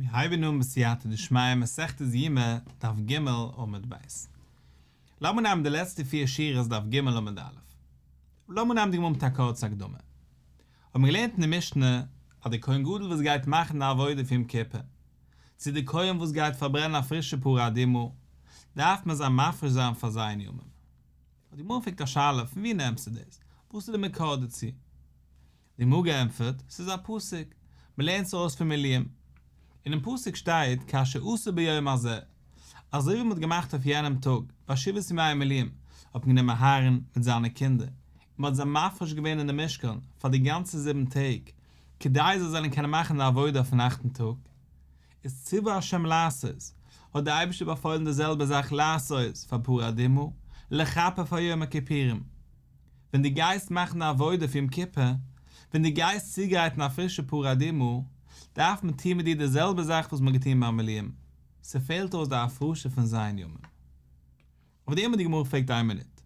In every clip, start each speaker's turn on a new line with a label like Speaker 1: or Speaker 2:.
Speaker 1: מיר הייבן אן בסייעתא דשמיא מסכת יומא דף ג' עמוד ב'. לאמיר נעמען די לעצטע פיר שורות דף ג' עמוד א'. לאמיר נעמען די גמרא מיט א קורצע הקדמה. האבן מיר געלערנט אין די משנה אז די כהן גדול וואס גייט מאכן די עבודה פון יום כיפור, צו די כהן וואס גייט פארברענען א פרישע פרה אדומה, דארף מען זיי מפריש זיין פאר ז' ימים. האט די גמרא געפרעגט א שאלה, פון וואו נעמסטו דאס? וואס איז די מקור דערצו? די גמרא געענטפערט, ס'איז א פסוק, מ'לערנט עס ארויס פון מילואים. אינעם פסוק שטייט כאשר עשו ביום הזה, אזוי ווי מ'האט געמאכט אויף יענעם טאג, ביי שבעת ימי המילואים, האט מען גענומען אהרן מיט זיינע קינדער, און מ'האט זיי מפריש געווען אין די משכן פאר די גאנצע זיבן טעג, כדי זיי זאלן קענען מאכן די עבודה אויפן אכטן טאג. איז ציווה השם לעשות, האט דער אייבערשטער באפוילן די זעלבע זאך לעשות פאר פרה אדומה, לכפר פאר יום הכיפורים. ווען דו גייסט מאכן די עבודה פון יום כיפור, ווען דו גייסט צוגרייטן א פרישע פרה אדומה, דארף מען טון מיט דיר די זעלבע זאך וואס מ'האט געטון ביים מילואים, ס'פעלט אויס די הפרשה פון ז' ימים. אויף דעם האט די גמרא געפרעגט איין מינוט,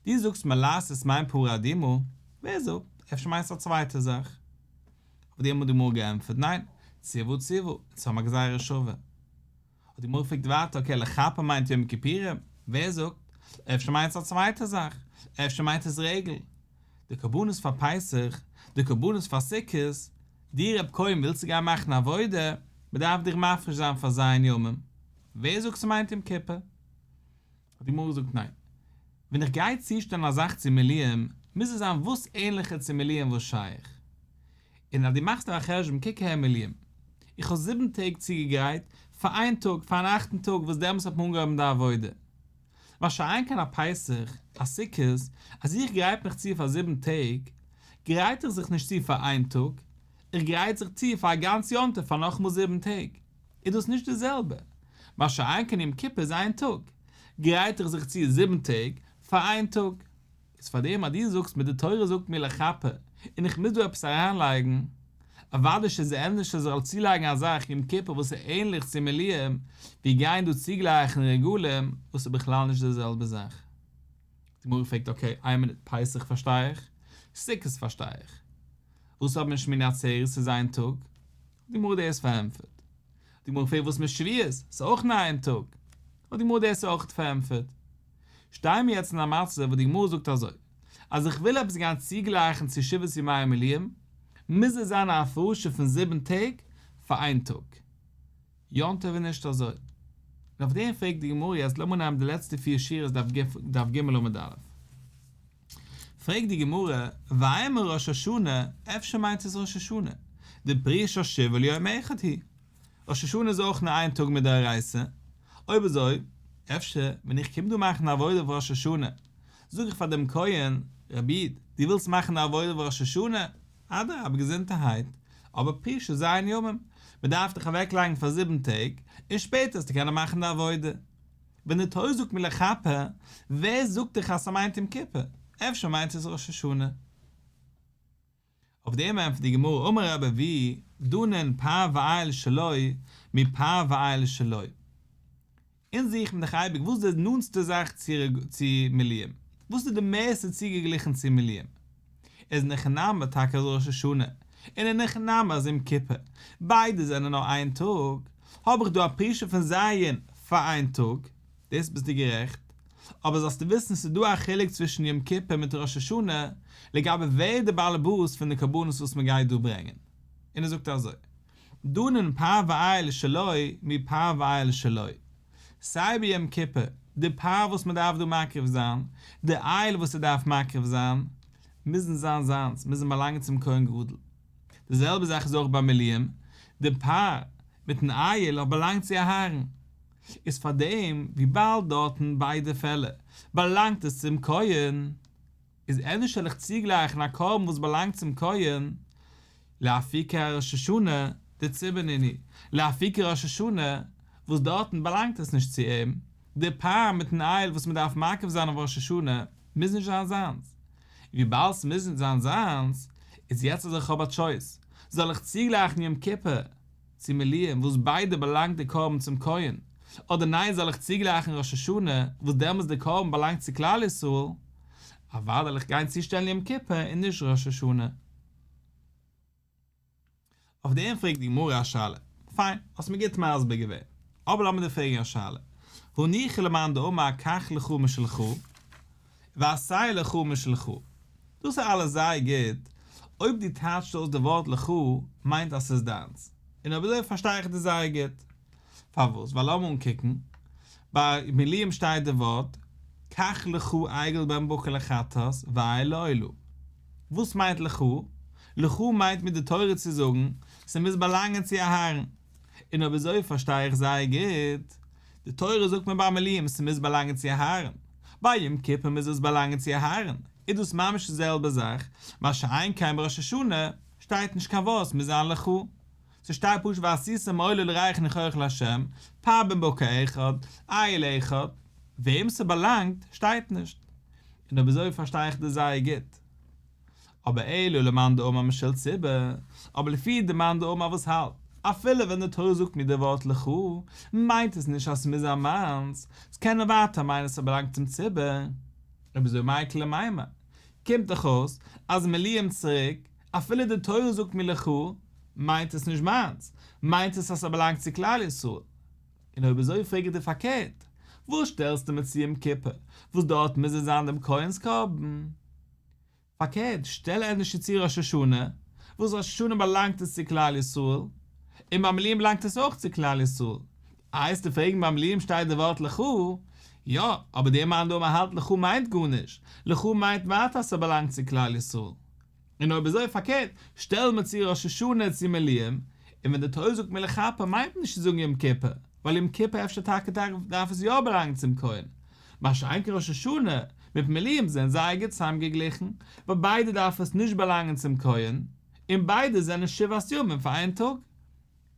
Speaker 1: דו זאגסט מיר לעשות מיינט פרה אדומה, ווער זאגט? אפשר מיינסטו א צווייטע זאך? אויף דעם האט די גמרא געענטפערט ניין, ציוה ציוה, אונז האבן א גזירה שווה. האט די גמרא געפרעגט ווייטער okay לכפר מיינט יום כיפורים? ווער זאגט? אפשר מיינט עס א צווייטע זאך, אפשר מיינט עס רגל, די קרבנות פאר פסח, די קרבנות פאר סוכות, דו רב כהן ווילסטו גיין מאכן עבודה, מען דארף דיך מפריש זיין פאר ז' ימים, ווער זאגט ס'מיינט יום כיפור? האט די גמרא געזאגט ניין, ווען איך גיי צושטעלן א זאך צו מילואים, מוז עס זיין וואס ענליכער צו מילואים וואס שייך. און אז דו מאכסט דיר א חשבון, קוק אהער מילואים, איך האב זיבן טעג צוגעגרייט פאר איין טאג, פארן אכטן טאג וואס דעמאלס האט מען אנגעהויבן די עבודה. מה שאין כן א פסח, א סוכות, אז איך גרייט מיך צו פאר זיבן טעג, גרייט איך זיך נישט צו פאר איין טאג, איך גרייט זיך צו פאר א גאנץ יום טוב פאר נאכאמאל זיבן טעג. איז דאס נישט די זעלבע. מה שאין כן יום כיפור איז איין טאג, גרייט איך זיך צו זיבן טעג פאר איין טאג. איז פאר דעם אז דו זאגסט מיר די תורה זאגט מיר לכפר און איך מוז דא עפעס אריינלייגן, אוודאי איז ענדערש איך זאל צולייגן א זאך יום כיפור וואס איז ענליך צו מילואים, ווי גיין דא צוגלייכן רגלים וואס איז בכלל נישט די זעלבע זאך. די גמרא פרעגט okay איין מינוט פסח פארשטיי איך, סוכות פארשטיי איך, וואס האט מען שמיני עצרת ס'איז איין טאג? האט די גמרא דאס פארענטפערט. די גמרא פרעגט וואס מיט שבועות? ס'איז אויך נאר איין טאג. האט די גמרא דאס אויך פארענטפערט. שטייען מיר יעצט אין א מצב וואס די גמרא זאגט אזוי, אז איך וויל עפעס גיין צוגלייכן צו שבעת ימי המילואים, מוז עס זיין א הפרשה פון זיבן טעג פאר איין טאג. יום טוב איז נישט אזוי. און אויף דעם פרעגט די גמרא יעצט לאמיר נעמען די לעצטע פיר שורות דף ג' עמוד א'. פרעגט די גמרא, ואימא ראש השנה, אפשר מיינט עס ראש השנה, דפרישה שבעה ליום אחד היא, ראש השנה איז אויך נאר איין טאג מדאורייתא, אויב אזוי, אפשר ווען איך קום דא מאכן א עבודה אויף ראש השנה, זאג איך פאר דעם כהן, רבי איד, דו ווילסט מאכן א עבודה אויף ראש השנה, אדרבה געזונטערהייט, אבער פרישה ז' ימים, מען דארף דיך אוועקלייגן פאר זיבן טעג, און שפעטער וועסטו קענען מאכן די עבודה. ווען די תורה זאגט מיר לכפר, ווער זאגט דיך אז ס'מיינט יום כיפור? אפשר מיינט עס ראש השנה? אויף דעם ענטפערט די גמרא אמר רבי אבהו דנין פר ואיל שלו מפר ואיל שלו. אונז זוכן דאך אייביג וואס איז די נאנטסטע זאך צו מילואים, וואס איז די מערסטע צוגעגליכן צו מילואים. איז אין הכי נמי טאקע אז ראש השנה און אין הכי נמי אז יום כיפור, ביידע זענען נאר איין טאג, האב איך דא א פרישה פון ז' פאר איין טאג, דאס ביסטו גערעכט, אבער זאלסטו וויסן ס'איז דא א חילוק צווישן יום כיפור מיט ראש השנה לגבי ווער איז די בעל הבית פון די קרבנות וואס מ'גייט דא ברענגען, און ער זאגט אזוי, דנין פר ואיל שלו מפר ואיל שלו. סיי ביי יום כיפור, די פר וואס מען דארף דא מקריב זיין, די איל וואס ער דארף מקריב זיין, מוזן זיין זיינס, מוזן באלאנגען צום כהן גדול. די זעלבע זאך איז אויך ביי מילואים, די פר מיטן איל האט באלאנגט צו אהרן, איז פאר דעם וויבאלד דארטן ביידע פעלער באלאנגט עס צום כהן, איז ענדערש זאל איך צוגלייכן א קרבן וואס באלאנגט צום כהן, לאפוקי ראש השנה דציבור נינהו, לאפוקי ראש השנה וואס דארטן באלאנגט עס נישט צו אים, די פר מיטן איל וואס מען דארף מקריב זיין אויף ראש השנה מוז נישט זיין זיינס, וויבאלד ס'מוז נישט זיין זיינס, איז יעצט אז איך האב א choice, זאל איך צוגלייכן יום כיפור צו מילואים וואס ביידע באלאנגט די קרבן צום כהן, אדער ניין זאל איך צוגלייכן ראש השנה וואס דעמאלטס די קרבן באלאנגט צו כלל ישראל, אוודאי וועל איך גיין צושטעלן יום כיפור און נישט ראש השנה. אויף דעם פרעגט די גמרא א שאלה. פיין, האסט מיר גוט מסביר געווען. אבער לאמיר דיר פרעגן א שאלה. הניחא למאן דאמר קח לך משלך, ועשה לך משלך. דאס איז אלעס זייער גוט, אויב דו טייטשסט אויס די ווארט לך מיינט אז ס'איז דיינס. און אויב אזוי פארשטיי איך דיר זייער גוט. פארוואס? ווייל לאמיר אנקוקן, ביי מילואים שטייט די ווארט קח לך עגל בן בקר לחטאת ואיל לעולה. וואס מיינט לך? לך מיינט מיר די תורה צו זאגן, ס'מוז באלאנגען צו אהרן. און אויב אזוי פארשטיי איך זייער גוט, די תורה זאגט מיר ביי מילואים ס'מוז באלאנגען צו אהרן, ביי יום כיפור מוז עס באלאנגען צו אהרן, איז דאס ממש די זעלבע זאך, מה שאין כן בראש השנה שטייט נישט קיין ווארט ס'מוז זיין לך, ס'שטייט פשוט ועשיתם עולה לריח ניחוח לה', פר בן בקר אחד, איל אחד, וועם ס'באלאנגט שטייט נישט. און אויב אזוי פארשטיי איך דאס זייער גוט. אבער אלא למאן דאמר משל ציבור, אבער לפי די מאן דאמר וואס האלט, אפילו ווען די תורה זאגט מיר די ווארט לך, מיינט עס נישט אז ס'מוז זיין מיינס, ס'קען נאר ווייטער מיינען ס'באלאנגט צום ציבור. אויב אזוי מאי איכא למימר, קומט דאך אויס אז מילואים צוריק, אפילו די תורה זאגט מיר לך, מיינט עס נישט מיינס, מיינט עס אז ס'באלאנגט צו כלל ישראל. און אויב אזוי פרעג איך דיר פארקערט, וואס שטעלסטו מיר צו יום כיפור, וואס דארט מוז עס זיין דעם כהן'ס קרבן? פארקערט, שטעל ענדערש צו ראש השנה, וואס ראש השנה באלאנגט עס צו כלל ישראל, און ביי מילואים באלאנגט עס אויך צו כלל ישראל. איי וועסטו פרעגן ביי מילואים שטייט די ווארט לך, יא, אבער דער מאן דאמר האלט לך מיינט גארנישט, לך מיינט ווייטער אז ס'באלאנגט צו כלל ישראל. און אויב אזוי פארקערט, שטעל מיר צו ראש השנה צו מילואים, און ווען די תורה זאגט מיר לכפר מיינט מען נישט צו זאגן יום כיפור, ווייל יום כיפור אפשר טאקע דארף עס יא באלאנגן צום כהן, מה שאין כן ראש השנה מיט מילואים זענען זייער גוט צוזאמגעגליכן, ווייל ביידע דארף עס נישט באלאנגען צום כהן, און ביידע זענען שבעת ימים פאר איין טאג.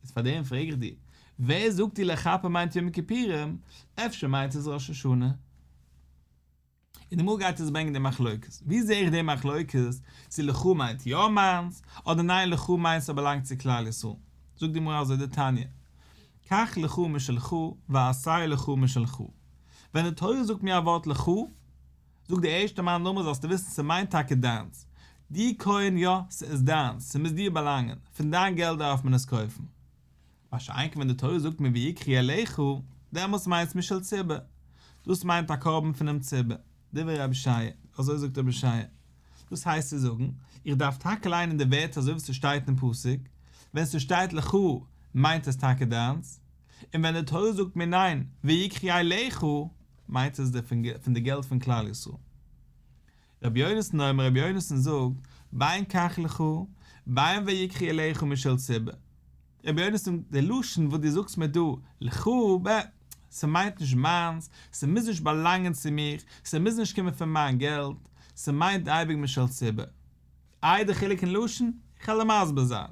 Speaker 1: איז פאר דעם פרעג איך דיר, ווער זאגט דיר לכפר מיינט יום כיפורים, אפשר מיינט עס ראש השנה? און די גמרא גייט עס ברענגען די מחלוקת, ווי זעה איך די מחלוקת צו לך מיינט יא מיינס, אדער ניין לך מיינט ס'באלאנגט צו כלל ישראל, זאגט די גמרא אזוי דתניא, קח לך משלך ועשה לך משלך, ווען די תורה זאגט מיר א ווארט לך, זאגט די ערשטע מאן דאמר זאלסטו וויסן ס'מיינט טאקע דיינס, דו כהן יא ס'איז דיינס, ס'מוז דיר באלאנגען, פון דיין געלט דארף מען עס קויפן. מה שאין כן ווען די תורה זאגט מיר ויקחו אליך, דעמאלטס מיינט עס משל ציבור, דאס מיינט א קרבן פונעם ציבור, דברי רבי אושעיא, אזוי זאגט רבי אושעיא, דאס הייסט צו זאגן, איך דארף טאקע ליינען די ווערטער אזוי ווי ס'שטייט אין פסוק, ווען ס'שטייט לך מיינט עס טאקע דיינס, און ווען די תורה זאגט מיר ניין, ויקחו אליך, מיינט עס פון די געלט פון כלל ישראל. רבי יונתן אומר רבי יונתן זאגט, בין קח לך, בין ויקחו אליך משל ציבור. רבי יונתן, די לשון וואס דו זאגסט מיר דא, לך, ב, ס'מיינט נישט מיינס, ס'מוז נישט באלאנגען צו מיר, ס'מוז נישט קומען פון מיין געלט, ס'מיינט אייביג משל ציבור. איי די חילוק אין לשון? איך וועל דיר מסביר זיין.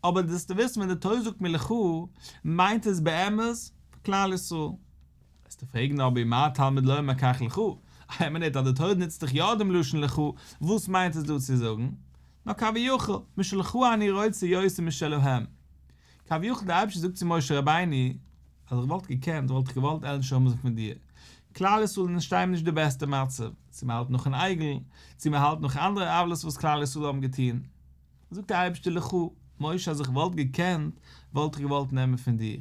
Speaker 1: אבער דארפסטו וויסן ווען די תורה זאגט מיר לך, מיינט עס באמת כלל ישראל. וועסטו פרעגן אבער מה תלמוד לומר קח לך? איין מינוט אז די תורה נוצט דאך יא דעם לשון לך, וואס מיינט עס דא צו זאגן? נאר כביכול, משלך אני רוצה יותר משלהם. כביכול דער אייבערשטער זאגט צו משה רבינו, אז איך וואלט געקענט וואלט איך געוואלט ענדערש האבן פון דיר. כלל ישראל אונז שטייען נישט די בעסטע מצב, צו מען האלט נאכן עגל, צו מען האלט נאך אנדערע עוולות וואס כלל ישראל האבן געטון. זאגט דער אייבערשטער לך, משה אז איך וואלט געקענט וואלט איך געוואלט נעמען פון דיר.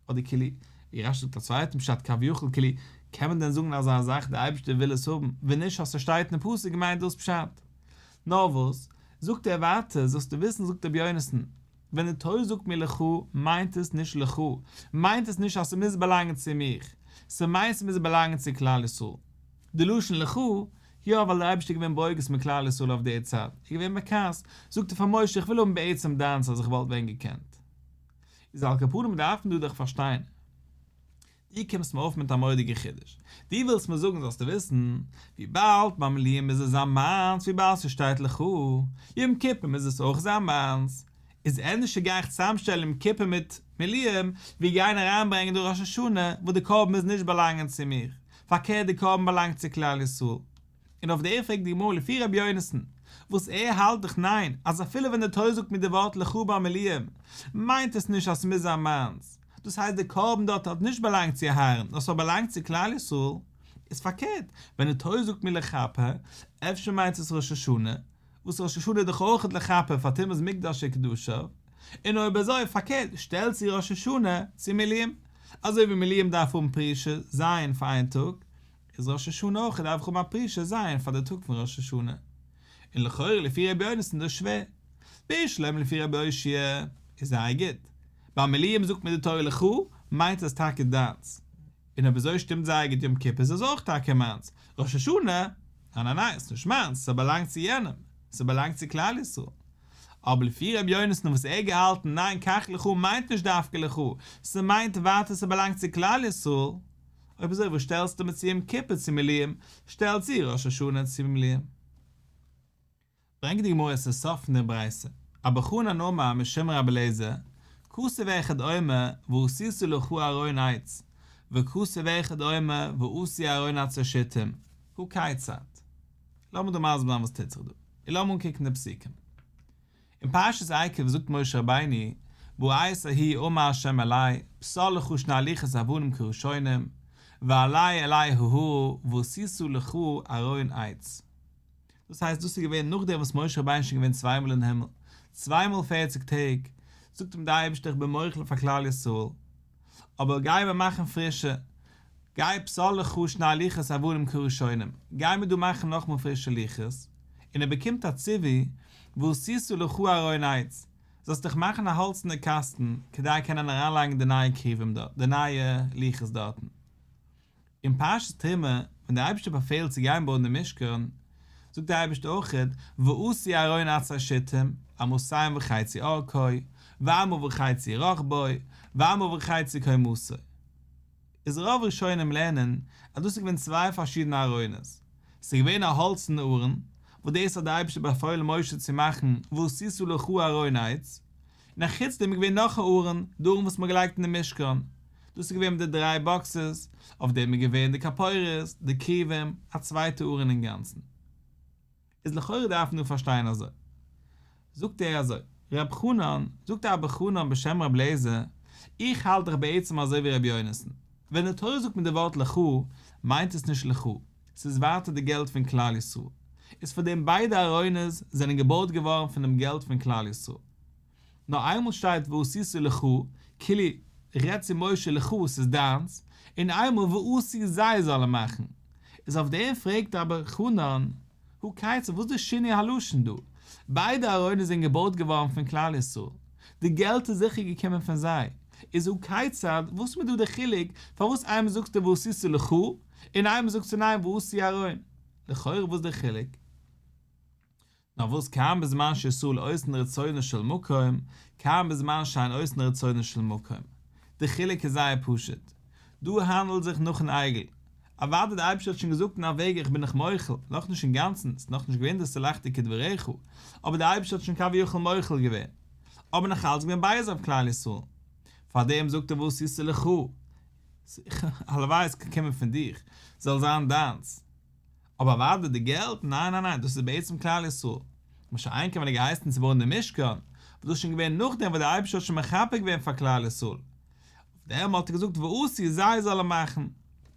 Speaker 1: אדער כאילו, ווי רש"י זאגט א צווייטן פשט כביכול כאילו, קען מען דען זאגן אזא זאך דער אייבערשטער וויל עס האבן, ווען נישט אז ס'שטייט אין פסוק מיינט דאס פשט. נאר וואס, זאגט ער ווייטער, זאלסטו וויסן זאגט רבי יונתן, ווען די תורה זאגט מיר לך, מיינט עס נישט לך, מיינט עס נישט אז ס'מוז באלאנגען צו מיך, ס'מיינט ס'מוז באלאנגען צו כלל ישראל. די לשון לך, יא ווייל דער אייבערשטער איז געווען ברוגז מיט כלל ישראל אויף די צייט, ער איז געווען בכעס, זאגט ער פאר משה איך וויל האבן בעצם דיינס אז איך וואלט ווען געקענט. איז על כל פנים דארף מען דא דאך פארשטיין. דו קומסט מיר אויף מיט א מורא'דיגע חידוש. דו ווילסט מיר זאגן זאלסטו וויסן, וויבאלד ביי מילואים מוז עס זיין מיינס וויבאלד ס'שטייט לך, יום כיפור מוז עס אויך זיין מיינס. איז ענדערשער גיי איך צוזאמשטעלן יום כיפור מיט מילואים, ווי גיין אריינברענגען דא ראש השנה וואס די קרבן מוז נישט באלאנגען צו מיר, פארקערט די קרבן באלאנגט צו כלל ישראל. און אויף דעם פרעגט די גמרא לפי רבי יונתן, וואס ער האלט דאך ניין, אז אפילו ווען די תורה זאגט מיר די ווארט לך ביי מילואים, מיינט עס נישט אז ס'מוז זיין מיינס, דאס הייסט די קרבן דארט האט נישט באלאנגט צו אהרן, נאר ס'האט באלאנגט צו כלל ישראל, איז פארקערט, ווען די תורה זאגט מיר לכפר, אפשר מיינט עס ראש השנה, וואס ראש השנה איז דאך אויכעט לכפר פאר טומאת מקדש וקדשיו, און אויב אזוי פארקערט שטעל צו ראש השנה צו מילואים, אזוי ווי מילואים דארף האבן פרישה ז' פאר איין טאג, איז ראש השנה אויך דארף איך האבן א פרישה ז' פאר די טאג פון ראש השנה. און לכאורה לפי רבי יונתן איז דאס שווער. בשלמא לפי רבי אושעיא איז זייער גוט. ביי מילואים זאגט מיר די תורה לך, מיינט עס טאקע דיינס. און אויב אזוי שטימט זייער גוט יום כיפור איז עס אויך טאקע מיינס. ראש השנה? ניין ניין ניין, ס'נישט מיינס, ס'באלאנגט צו יענעם, ס'באלאנגט צו כלל ישראל. אבער לפי רבי יונתן וואס ער האט געהאלטן ניין קח לך מיינט נישט דווקא לך, ס'מיינט ווייטער ס'באלאנגט צו כלל ישראל. אויב אזוי וואס שטעלסטו מיר צו יום כיפור צו מילואים, שטעל צו ראש השנה צו מילואים. ברענגט די גמרא עס איז סוף פון דער ברייתא, אבא חנן אמר משום רבי אליעזר, כתוב אחד אומר ועשית לך ארון עץ, וכתוב אחד אומר ועשו ארון עצי שיטים, הא כיצד? לאמיר דא מסביר זיין וואס טוט זיך דא, און לאמיר אנקוקן די פסוקים. אין פרשת עקב זאגט משה רבינו, בעת ההיא אמר ה' אלי, פסל לך שני לוחות אבנים כראשונים, ועלה אלי ההרה ועשית לך ארון עץ. דאס הייסט דאס איז געווען נאכדעם וואס משה רבינו איז שוין געווען צוויי מאל אין הימל, צוויי מאל פערציג טעג, זאגט אים דער אייבערשטער איך בין מוחל פאר כלל ישראל, אבער גיי מיר מאכן פרישע, גיי פסל לך שני לוחות אבנים כראשונים, גיי מיר דא מאכן נאכמאל פרישע לוחות, און ער באקומט א ציווי, ועשית לך ארון עץ, זאלסט דיך מאכן א האלצענע קאסטן כדי קענען אריינלייגן די נייע כרובים דארט, די נייע לוחות דארטן. אין פרשת תרומה, ווען דער אייבערשטער באפעלט צו גיין בויען דעם משכן, זאגט דער אייבערשטער אויכעט, ועשו ארון עצי שיטים, אמתים וחצי ארכו, ואמה וחצי רחבו, ואמה וחצי קומתו. איז רוב ראשונים לערנען אז דאס איז געווען צוויי פארשידענע ארונות, ס'איז געווען א האלצענע ארון, וואס דאס האט דער אייבערשטער באפוילן משה צו מאכן ועשית לך ארון עץ, און א חוץ דעם איז געווען נאך א ארון, די ארון וואס מ'האט געלייגט אין די משכן, דאס איז געווען מיט די דריי באקסעס, אויף דעם איז געווען די כפורת, די כרובים, א צווייטע ארון אינגאנצן. איז לכאורה דארף מען דא פארשטיין אזוי. זאגט ער אזוי, ר' חנן, זאגט אבא חנן בשם ר' אליעזר, איך האלט דאך בעצם אזוי ווי ר' יונתן, ווען די תורה זאגט מיר די ווארט לך, מיינט עס נישט לך, ס'איז ווייטער די געלט פון כלל ישראל, איז פאר דעם ביידע ארונות זענען געבויט געווארן פון דעם געלט פון כלל ישראל. נאר איינמאל שטייט ועשית לך, כאילו רעדט צו משה לך ס'איז דיינס, און איינמאל ועשו זיי זאלן מאכן. איז אויף דעם פרעגט אבא חנן, הא כיצד וואס איז די שינוי הלשון דא? ביידע ארונות זענען געבויט געווארן פון כלל ישראל, די געלט איז זיכער געקומען פון זיי, איז הא כיצד וואס איז מיר דא די חילוק פארוואס איינמאל זאגסטו ועשית לך און איינמאל זאגסטו ניין ועשו ארון? לכאורה וואס איז די חילוק? נאר וואס כאן בזמן שישראל עושין רצונו של מקום, כאן בזמן שאין עושין רצונו של מקום. די חילוק איז זייער פשוט. דא האנדלט זיך נאכן עגל. אוודאי די אייבערשטער האט שוין געזאגט אין א וועג איך בין דיך מוחל, נאכנישט אינגאנצן, ס'איז נאכנישט געווען די סלחתי כדבריך, אבער די אייבערשטער האט שוין כביכול מוחל געווען. אבער נאך אלץ געווען בייז אויף כלל ישראל. פארדעם זאגט ער ועשית לך. הלוואי עס קען קומען פון דיך, זאל זיין דיינס. אבער אוודאי די געלט, ניין ניין ניין, דאס איז בעצם כלל ישראל. מה שאין כן ווען ער האט געהייסן צו בויען די משכן, וואס דאס איז שוין געווען נאכדעם וואס דער אייבערשטער האט שוין מכפר געווען פאר כלל ישראל. אויף דעם האט ער געזאגט ועשו זיי זאלן מאכן.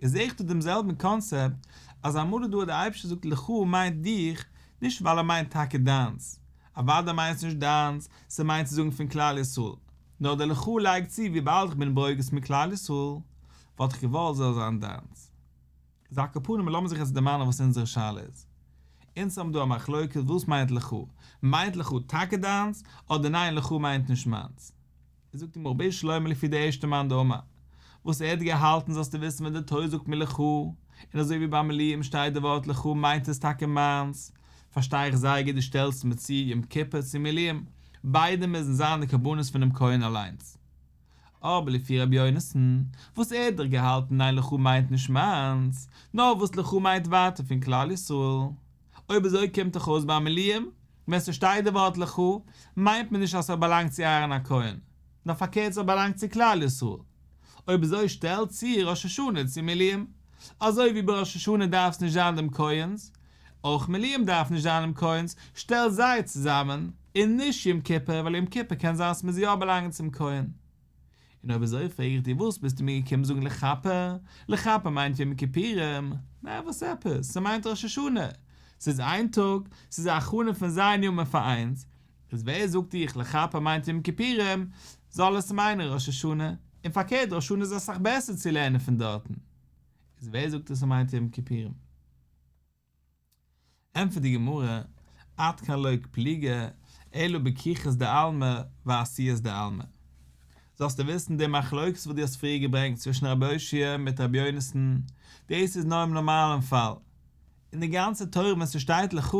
Speaker 1: איז זעה איך דא דעם זעלבן קאנצעפט, אז אמאל איז דא אז דער אייבערשטער זאגט לך מיינט דיך, נישט ווייל ער מיינט טאקע דיינס, אוודאי מיינט עס נישט דיינס, ס'מיינט צו זאגן פון כלל ישראל. נאר דער לך לייגט צו וויבאלד איך בין ברוגז מיט כלל ישראל, וואלט איך געוואלט זאל זיין דיינס. איז על כל פנים לאמיר זיך יעצט דערמאנען וואס אונזערע שאלה איז. אונז האבן דא א מחלוקת וואס מיינט לך, מיינט לך טאקע דיינס, אדער ניין לך מיינט נישט מיינס. איז זאגט די גמרא בשלמא לפי די ערשטע מאן דאמר וואס ער האט געהאלטן זאלסטו וויסן ווען די תורה זאגט מיר לך, און אזוי ווי ביי מילואים שטייט די ווארט לך מיינט עס טאקע מיינס, פארשטיי איך זייער גוט דו שטעלסט מיר צו יום כיפור צו מילואים, ביידע מוזן זיין די קרבנות פונעם כהן אליינס. אבער לפי רבי יונתן, וואס ער האט דאך געהאלטן ניין לך מיינט נישט מיינס, נאר וואס לך מיינט ווייטער פון כלל ישראל. אויב אזוי קומט דאך אויס ביי מילואים, ווען ס'שטייט די ווארט לך, מיינט מען נישט אז ס'באלאנגט צו אהרן הכהן, נאר פארקערט ס'באלאנגט צו כלל ישראל. אויב אזוי שטעל צו ראש השנה צו מילואים. אזוי ווי ביי ראש השנה דארף עס נישט זיין דעם כהן'ס, אויך מילואים דארף נישט זיין דעם כהן'ס, שטעל זיי צוזאמען, און נישט יום כיפור, ווייל יום כיפור קען זיין ס'מוז יא באלאנגען צום כהן. און אויב אזוי פרעג איך דיר וואס ביסטו מיר געקומען זאגן לכפר? לכפר מיינט יום כיפורים? נע וואס עפעס? ס'מיינט ראש השנה! ס'איז איין טאג, ס'איז א הכנה פון ז' ימים פאר איינס, איז ווער זאגט דיך לכפר מיינט יום כיפורים, זאל עס מיינען ראש השנה, און פארקערט ראש השנה איז אסאך בעסער צו לערנען פון דארטן, איז ווער זאגט עס מיינט יום כיפורים? ענטפערט די גמרא, עד כאן לא פליגי, אלא בקיחות דעלמא ועשיות דעלמא. זאלסטו וויסן די מחלוקת וואס דו האסט פריער געברענגט צווישן רבי אושעיא מיט רבי יונתן, דאס איז נאר אין נארמאלן פאל. אין די גאנצע תורה ווען ס'שטייט לך,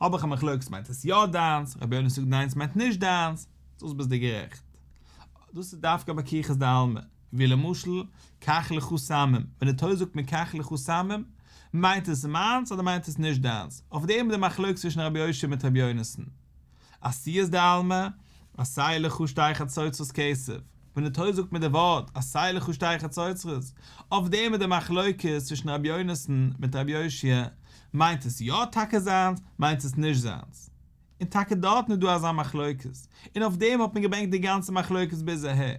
Speaker 1: האב איך א מחלוקת מיינט עס יא דיינס, רבי יונתן זאגט ניין ס'מיינט נישט דיינס, דאס ביסטו גערעכט. דאס איז דווקא בקיחות דעלמא, ווי למשל, קח לך סמים, ווען די תורה זאגט מיר קח לך סמים, מיינט עס מיינס אדער מיינט עס נישט דיינס? אויף דעם איז די מחלוקת צווישן רבי אושעיא מיט רבי יונתן. עשיות דעלמא, עשה לך שתי חצוצרות כסף, ווען די תורה זאגט מיר די ווארט עשה לך שתי חצוצרות, אויף דעם איז די מחלוקת צווישן רבי יונתן מיט רבי אושעיא, מיינט עס יא טאקע זיינס, מיינט עס נישט זיינס. און טאקע דארטן איז דא אזא מחלוקת, און אויף דעם האט מען געברענגט די גאנצע מחלוקת ביז אהער.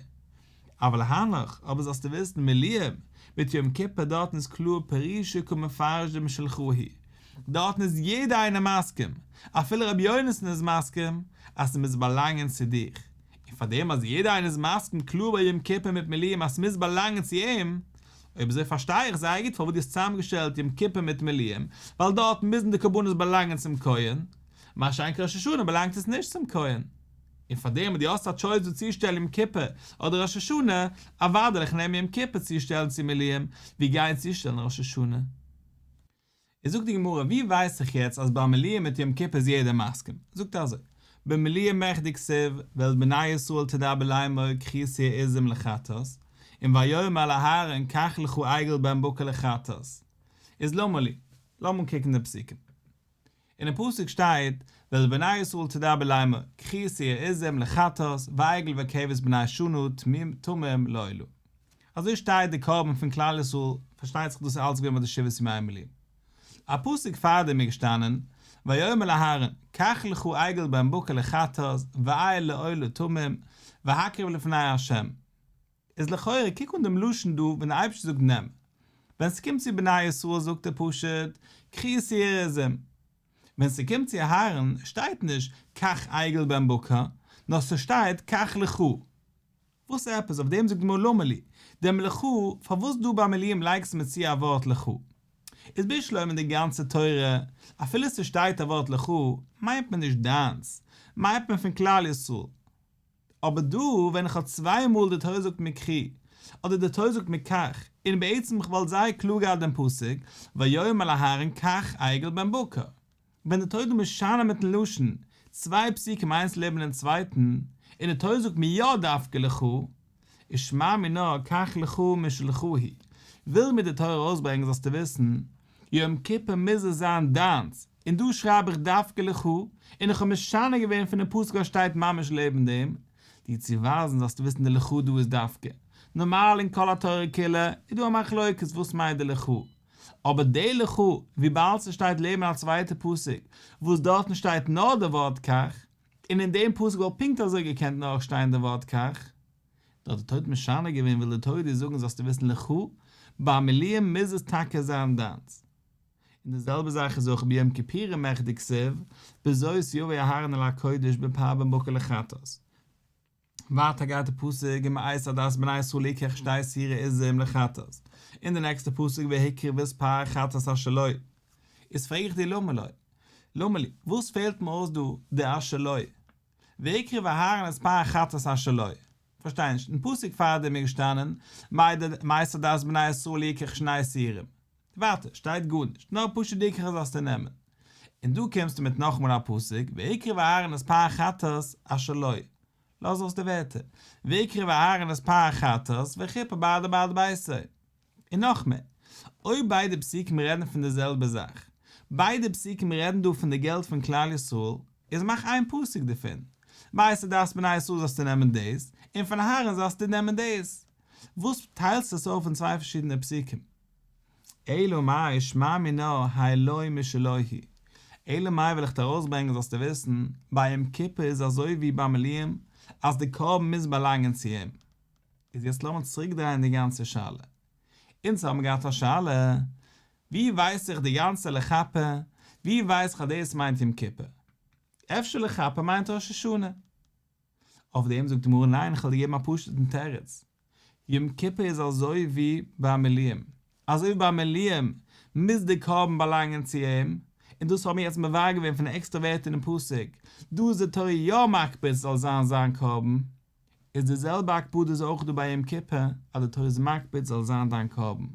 Speaker 1: אבל הנך, אבער זאלסטו וויסן, מילואים, מיט יום כיפור דארטן איז קלאר פרושי קא מפרש דמשלך הוא, דארטן איז יעדער איינער מסכים, אפילו רבי יונתן איז מסכים, אז ס'מוז באלאנגען צו דיך, און פאר דעם אז יעדער איינער איז מסכים קלאר ביי יום כיפור מיט מילואים אז ס'מוז באלאנגען צו אים, אויב אזוי פארשטיי איך זייער גוט פארוואס דו האסט צוזאמגעשטעלט יום כיפור מיט מילואים, ווייל דארטן מוזן די קרבנות באלאנגען צום כהן, מה שאין כן ראש השנה באלאנגט עס נישט צום כהן. און פאר דעם אז דו האסט א טשויס דא צושטעלן יום כיפור אדער ראש השנה, אוודאי וועל איך נעמען יום כיפור צושטעלן צו מילואים, ווי גיין צושטעלן ראש השנה. איז זאגט די גמרא, ווי ווייס איך יעצט אז ביי מילואים מיט יום כיפור איז יעדער מסכים? זאגט ער אזוי, במילואים מכדי כתיב, ואל בני ישראל תדבר לאמור קחו שעיר עזים לחטאת, און ויאמר אל אהרן קח לך עגל בן בקר לחטאת. איז למה לי? לאמיר אנקוקן די פסוקים. אינעם פסוק שטייט, ואל בני ישראל תדבר לאמור, קחו שעיר עזים לחטאת, ועגל וכבש בני שנה תמים לעולה. אזוי שטייט די קרבן פון כלל ישראל, פארשטייט זיך דאס איז אלץ געווען ביי די שבעת ימי המילואים. א פסוק פארדעם איז געשטאנען, ויאמר אל אהרן, קח לך עגל בן בקר לחטאת, ואיל לעולה תמים, והקרב לפני ה'. איז לכאורה קוק אן דעם לשון דא ווען דער אייבערשטער זאגט נעם, ווען ס'קומט צו בני ישראל זאגט ער פשוט קחו שעיר עזים, ווען ס'קומט צו אהרן שטייט נישט קח עגל בן בקר, נאר ס'שטייט קח לך. וואס עפעס? אויף דעם זאגט די גמרא למה לי, דעם לך, פארוואס דא ביי מילואים לייגסטו מיר צו א ווארט לך? איז בשלמא אין די גאנצע תורה, אפילו ס'שטייט א ווארט לך, מיינט מען נישט דיינס, מיינט מען פון כלל ישראל. אבער דא ווען איך האב צוויי מאל די תורה זאגט מיר קחו, אדער די תורה זאגט מיר קח, און בעצם איך וואלט זייער קלאר געהאט דעם פסוק, ויאמר אל אהרן קח עגל בן בקר. ווען די תורה איז דא משנה מיטן לשון, צוויי פסוקים איינס לעבן דעם צווייטן, און די תורה זאגט מיר יא דווקא לך, איז שמע מינה קח לך משלך הוא, וויל מיר די תורה ארויסברענגען זאלסטו וויסן, יום כיפור מוז עס זיין דיינס, און דא שרייב איך דווקא לך, און איך האב משנה געווען פונעם פסוק וואס שטייט ממש לעבן דעם, דיר צו ווייזן זאלסטו וויסן די לך דא איז דווקא, נארמאל אין כל התורה כולה איז דא א מחלוקת וואס מיינט די לך, אבער די לך וויבאלד ס'שטייט לעבן א צווייטע פסוק וואס דארטן שטייט נאר די ווארט קח, און אין דעם פסוק וואלט פונקט אזוי געקענט נאר שטיין די ווארט קח, דא האט די תורה משנה געווען וויל די תורה דיר זאגן זאלסטו וויסן לך, ביי מילואים מוז עס טאקע זיין דיינס. און די זעלבע זאך איז אויך ביום כיפורים מכדי כתיב, בזאת יבא אהרן אל הקודש בפר בן בקר לחטאת. ווייטער גייט די פסוק ומאת עדת בני ישראל יקח שתי שעירי עזים לחטאת, און די נעקסטע פסוק והקריב את פר החטאת אשר לו. איז פרעג איך דיר למה לו? למה לי? וואס פעלט מיר אויס דא די אשר לו? והקריב אהרן את פר החטאת אשר לו. פארשטיי נישט, אין פסוק פארדעם איז געשטאנען מאת עדת בני ישראל יקח שני שעירים. ווייטער שטייט גארנישט, נאר פשוט יקח זאלסטו נעמען. און דא קומסטו מיט נאכאמאל א פסוק והקריב אהרן את פר החטאת אשר לו. לאז אויס די ווערטער, והקריב אהרן את פר החטאת וכיפר בעדו ובעד ביתו. און נאך מער, אויב ביידע פסוקים רעדן פון די זעלבע זאך, ביידע פסוקים רעדן דא פון די געלט פון כלל ישראל, איז מאך איין פסוק דערפון, מאת עדת בני ישראל זאלסטו נעמען דאס, און פון אהרן זאלסטו נעמען דאס. וואס טיילסטו עס אויף אין צוויי פארשידענע פסוקים? אלא מאי שמע מינה האי לו משלו הוא, אלא מאי וויל איך דיר ארויסברענגען זאלסטו וויסן, ביי יום כיפור איז אזוי ווי ביי מילואים, אז די קרבן מוז באלאנגען צו אים. איז יעצט לאמיר צוריקדרייען די גאנצע שאלה. אונז האבן געהאט א שאלה, ווי ווייס איך די גאנצע לכפר, ווי ווייס איך אז דאס מיינט יום כיפור? אפשר לכפר מיינט ראש השנה? אויף דעם זאגט די גמרא ניין איך וועל דיר געבן א פשוט'ן תירוץ, יום כיפור איז אזוי ווי ביי מילואים, אזוי ווי ביי מילואים מוז די קרבן באלאנגען צו אים, און דאס האבן מיר יעצט מבאר געווען פון די עקסטערע ווערטער אינעם פסוק, דא איז די תורה יא מקפיד ס'זאל זיין זיין קרבן, איז די זעלבע הקפדה איז אויך דא ביי יום כיפור אז די תורה איז מקפיד ס'זאל זיין דיין קרבן,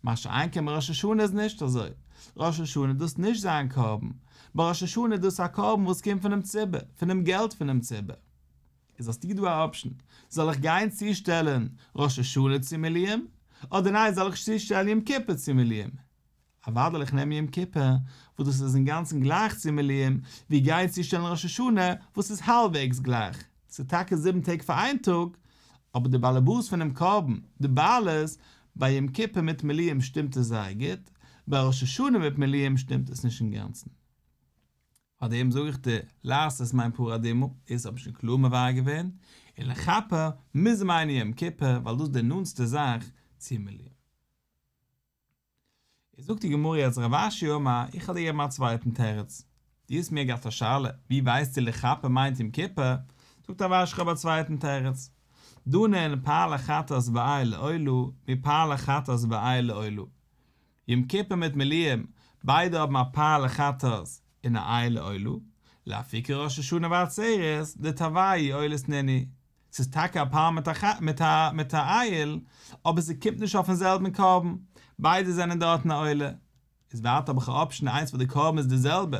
Speaker 1: מה שאין כן ביי ראש השנה איז נישט אזוי, ראש השנה איז דאס נישט זיין קרבן, ביי ראש השנה איז דאס א קרבן וואס קומט פונעם ציבור, פונעם געלט פונעם ציבור. איז האסטו דא א option, זאל איך גיין צושטעלן ראש השנה צו מילואים, אדער ניין זאל איך צושטעלן יום כיפור צו מילואים? אוודאי וועל איך נעמען יום כיפור וואס דאס איז אינגאנצן גלייך צו מילואים, ווי גיין צושטעלן ראש השנה וואס איז האלבוועגס גלייך, ס'איז טאקע זיבן טעג פאר איין טאג, אבער די באלעבאס פונעם קרבן, די בעלות, ביי יום כיפור מיט מילואים שטימט עס זייער גוט, ביי ראש השנה מיט מילואים שטימט עס נישט אינגאנצן. פאר דעם זאג איך דיר, לעשות מיינט פרה אדומה, דאס האב איך שוין קלאר מבאר געווען, און לכפר מוז מיינען יום כיפור ווייל דאס איז די נאנטסטע זאך צו מילואים. איז זאגט די גמרא יעצט רב אשי אמר, איך וועל דיר געבן א צווייטן תירוץ, דו האסט מיר געהאט א שאלה, ווי ווייסטו לכפר מיינט יום כיפור, זאגט רב אשי איך האב א צווייטן תירוץ, דנין פר לחטאת ואיל לעולה, מפר לחטאת ואיל לעולה, יום כיפור מיט מילואים, ביידע האבן א פר לחטאת און א איל לעולה, לאפוקי ראש השנה ועצרת, דתרוייהו עולות נינהו, ס'איז טאקע א פר מיט א מיט א מיט א איל, אבער ס'קומט נישט אויפן זעלבן קרבן, ביידע זענען דארטן א עולה. איז ווייטער האב איך א option איינס וואס די קרבן איז די זעלבע,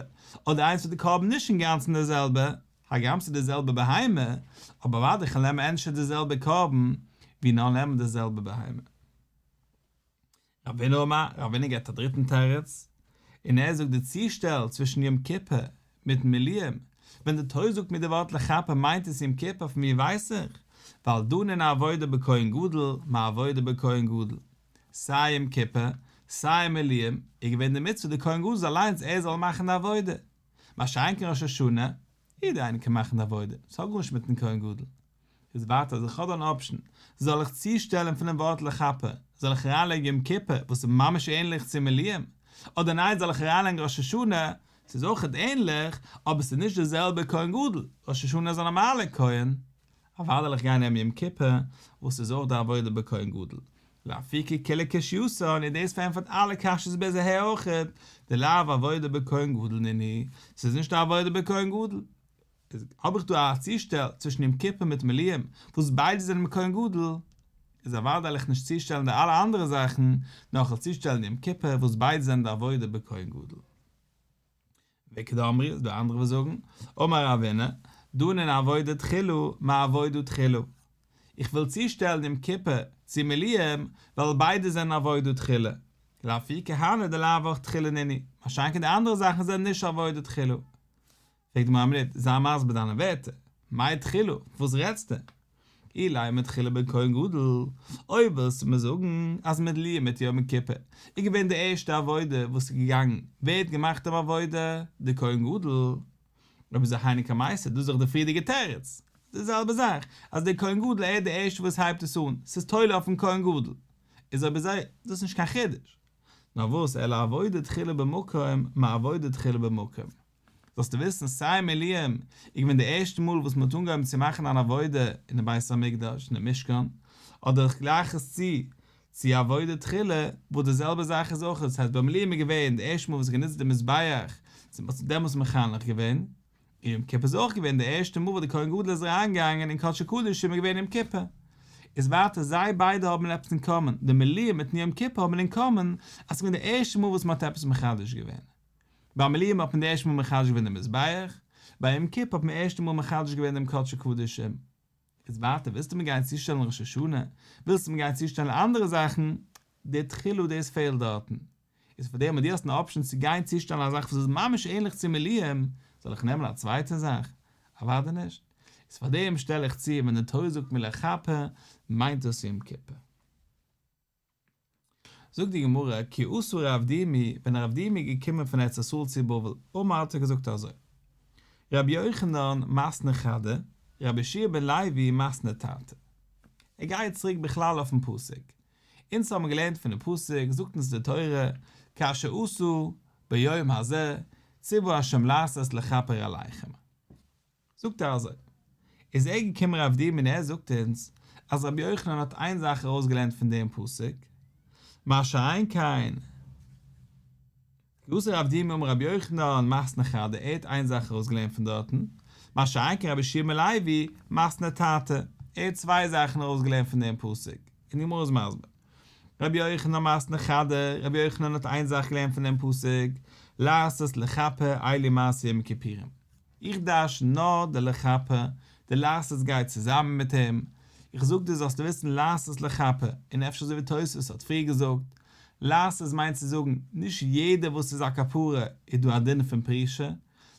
Speaker 1: אדער איינס וואס די קרבן נישט אינגאנצן די זעלבע, הגם ס'איז די זעלבע בהמה, אבער אוודאי כ'וועל נעמען ענדערש די זעלבע קרבן, ווי נאר נעמען די זעלבע בהמה. רבינא אמר, רבינא געבט א דריטן תירוץ, און ער זאגט די צושטעל צווישן יום כיפור מיטן מילואים, ווען די תורה זאגט מיר די ווארט לכפר מיינט עס יום כיפור פון ווי ווייס איך? ווייל דנין עבודה בכהן גדול מעבודה בכהן גדול, סיי יום כיפור סיי מילואים איז געווען די מצוה די כהן גדול אליינס ער זאל מאכן די עבודה, מה שאין כן ראש השנה, יעדער איינער קען מאכן די עבודה, ס'האט גארנישט מיטן כהן גדול. איז ווייטער אז איך האב דא אן option, זאל איך צושטעלן פונעם ווארט לכפר, זאל איך אריינלייגן יום כיפור וואס איז ממש ענליך צו מילואים, אדער ניין זאל איך אריינלייגן ראש השנה, ס'איז אויכעט ענליך, אבער ס'איז נישט די זעלבע כהן גדול, ראש השנה איז א נארמאלער כהן, אוודאי וועל איך גיין נעמען יום כיפור וואס איז אויך די עבודה בכהן גדול, לאפוקי כולהו קשיתן, און דאס פארענטפערט אלע קשיות ביז אהער אויכעט, דלאו עבודה בכהן גדול נינהו, ס'איז נישט די עבודה בכהן גדול. איז האב איך דא א צושטעל צווישן יום כיפור מיט מילואים וואס ביידע זענען מיט כהן גדול, איז אוודאי וועל איך נישט צושטעלן די אלע אנדערע זאכן, נאר איך וועל צושטעלן יום כיפור וואס ביידע זענען די עבודה בכהן גדול. ואיכא דאמרי, איז דא אנדערע וואס זאגן, אמר רבינא, דנין עבודה תחילה מעבודה תחילה. איך וויל צושטעלן יום כיפור צו מילואים ווייל ביידע זענען עבודה תחילה. לאפוקי הני דלאו תחילה נינהו, מה שאין כן די אנדערע זאכן זענען נישט עבודה תחילה. פרעגט די גמרא א מינוט, זיי מסביר דיינע ווערטער, מאי תחילה, וואס רעדסטו? אילימא תחילה בכהן גדול, אויב ווילסטו מיר זאגן אז מילואים מיט יום כיפור איז געווען די ערשטע עבודה וואס איז געגאנגען, ווער האט געמאכט דעם עבודה? די כהן גדול. אויב אזוי היינו קמייתא, דאס איז דאך די פריערדיגע תירוץ, די זעלבע זאך, אז דער כהן גדול ער איז די ערשטע וואס הייבט עס אן, ס'איז תולה אויפן כהן גדול, איז אויב אזוי, דאס איז נישט קיין חידוש. נאר וואס, אלא עבודה תחילה במקום, מעבודה תחילה במקום. זאלסטו וויסן סיי מילואים איז געווען די ערשטע מאל וואס מען האט אנגעהויבן צו מאכן אן עבודה אינעם בית המקדש אינעם משכן, אדער איך גלייך עס צו צו עבודה תחילה וואס די זעלבע זאך איז אויך, דאס הייסט ביי מילואים איז געווען די ערשטע מאל וואס גענוצט די מזבח, צו מען האט דעמאלטס מחנך געווען, און יום כיפור איז אויך געווען די ערשטע מאל וואס די כהן גדול איז אריינגעגאנגען אין קדשי קדשים איז געווען יום כיפור. איז ווייטער זיי ביידע האבן עפעס אין common, די מילואים מיטן יום כיפור האבן אין common אז ס'איז געווען די ערשטע מאל וואס מען האט עפעס מחדש געווען. ביי מילואים האט מען די ערשטע מאל מחדש געווען דעם מזבח, ביי יום כיפור האט מען ערשטע מאל מחדש געווען דעם קדשי קדשים. איז ווייטער ווילסטו מיר גיין צושטעלן ראש השנה, ווילסטו מיר גיין צושטעלן אנדערע זאכן, די תחילה דאס פעלט דארטן. איז פאר דעם אז דו האסט אן option צו גיין צושטעלן א זאך וואס איז ממש ענליך צו מילואים, זאל איך נעמען א צווייטע זאך? אוודאי נישט. איז פאר דעם שטעל איך צו ווען די תורה זאגט מיר לכפר מיינט דאס יום כיפור. זאגט די גמרא, כי אתא רב דימי, ווען רב דימי איז געקומען פון ארץ ישראל צו בבל, אמר האט ער געזאגט אזוי, רבי יוחנן מתני חדא, רבי יהושע בן לוי מתני תרתי. ער גייט צוריק בכלל אויפן פסוק. אונז האבן געלערנט פונעם פסוק, זאגט אונז די תורה, כאשר עשה ביום הזה, ציוה ה' לעשות לכפר עליכם. זאגט ער אזוי, איז ער געקומען רב דימי און ער זאגט אונז אז רבי יוחנן האט איין זאך ארויסגעלערנט פון דעם פסוק, מה שאין כן כי אתא רב דימי אמר רבי יוחנן מתני חדא, ער האט איין זאך ארויסגעלערנט פון דארטן, מה שאין כן רבי יהושע בן לוי מתני תרתי, ער האט צוויי זאכן ארויסגעלערנט פון דעם פסוק, און די גמרא איז מסביר. רבי יוחנן מתני חדא, רבי יוחנן האט איין זאך געלערנט פון דעם פסוק, לעשות לכפר אלו מעשי יום הכיפורים. איך דרשן נאר די לכפר, די לעשות גייט צוזאמען מיט אים, איך זאג דיר זאלסטו וויסן לעשות לכפר, און אפשר אזוי ווי תוספות האט פריער געזאגט, לעשות מיינט צו זאגן, נישט יעדער וואס איז א כפרה איז דא א דין פון פרישה,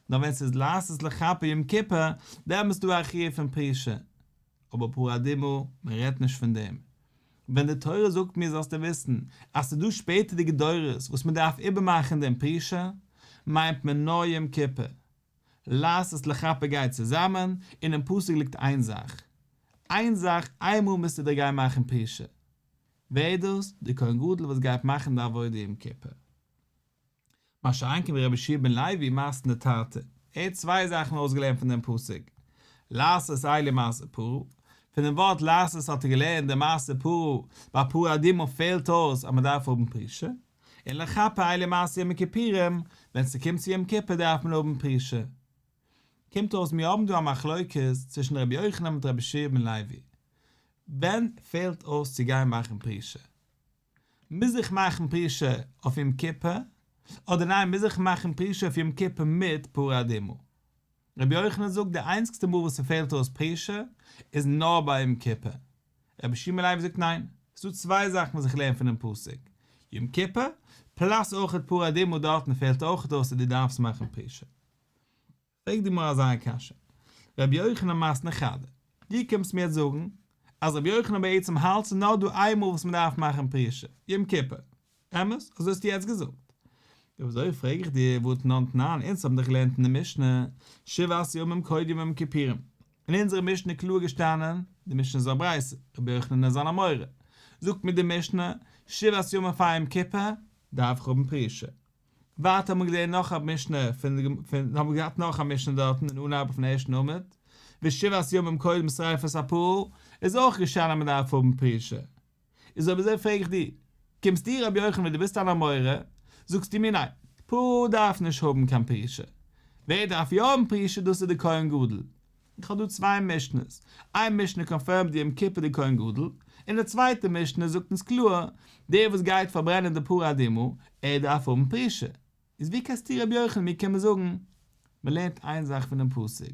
Speaker 1: נאר ווען ס'איז לעשות לכפר יום כיפור, דעמאלס איז דא א חיוב פון פרישה. אבער פרה אדומה, מען רעדט נישט פון דעם. ווען די תורה זאגט מיר זאלסטו וויסן אז ס'איז דא שפעטערדיגע דורות וואס מען דארף איבערמאכן דעם פרישה, מיינט מען נאר יום כיפור. לעשות לכפר גייט צוזאמען, אינעם פסוק ליגט איין זאך. איין זאך, איינמאל מוזטו דיר גיין מאכן פרישה. ווער איז דאס? די כהן גדול וואס גייט מאכן די עבודה יום כיפור. מה שאין כן רבי יהושע בן לוי מתני תרתי, ער האט צוויי זאכן ארויסגעלערנט פון דעם פסוק, לעשות אלו מעשה פרה, פון דעם ווארט לעשות האט ער געלערנט די מעשה פרה, ביי פרה אדומה פעלט אויס אז מען דארף האבן פרישה, און לכפר אלו מעשה יום הכיפורים, ווען ס'קומט צו יום כיפור דארף מען האבן פרישה. קומט אויס מיר האבן דא א מחלוקת צווישן רבי יוחנן מיט רבי יהושע בן לוי, ווען פעלט אויס צו גיין מאכן פרישה? מוז איך מאכן פרישה אויף יום כיפור, אדער ניין מוז איך מאכן פרישה אויף יום כיפור מיט פרה אדומה? רבי יוחנן זאגט די איינציגסטע מאל וואס ס'פעלט אויס פרישה איז נאר ביי יום כיפור, רבי יהושע בן לוי זאגט ניין, ס'דא צוויי זאכן וואס איך לערן פונעם פסוק, יום כיפור, פלאס אויכעט פרה אדומה דארטן פעלט אויכעט אויס אז דו דארפסט מאכן פרישה. פרעגט די גמרא אזא קשיא, רבי יוחנן מתני חדא, דו קומסט מיר יעצט זאגן אז רבי יוחנן בעצם האלט ס'איז נאר דא איין מאל וואס מ'דארף מאכן פרישה, יום כיפור, אמת? אזוי האסטו יעצט געזאגט. אויב אזוי פרעג איך דיר, והא תנן תנן, אונז האבן דאך געלערנט אין די משנה, שבעת ימים קודם יום הכיפורים, אין אונזערע משנה איז קלאר געשטאנען, די משנה איז א ברייתא, רבי יוחנן איז אן אמורא, זאגט מיר די משנה, שבעת ימים פאר יום כיפור דארף איך האבן פרישה. ווייטער האט מען געזען נאך א משנה פון פון האבן מיר געהאט נאך א משנה דארטן אין אנהייב פון ערשטן עמוד, ושבעת ימים קודם שריפת הפרה, איז אויך געשטאנען אז מען דארף האבן פרישה. איז אויב אזוי פרעג איך דיר, קומסט דו רבי יוחנן ווען דו ביסט אן אמורא, זאגסטו מיר ניין, פרה דארף נישט האבן קיין פרישה, ווער דארף יא האבן פרישה דאס איז די כהן גדול, איך האב דא צוויי משנה'ס, איין משנה קאנפירמד יום כיפור די כהן גדול, און די צווייטע משנה זאגט אונז קלאר, דער וואס גייט פארברענען די פרה אדומה, ער דארף האבן פרישה. איז ווי קענסטו רבי יוחנן מיר קומען זאגן, מען לערנט איין זאך פונעם פסוק,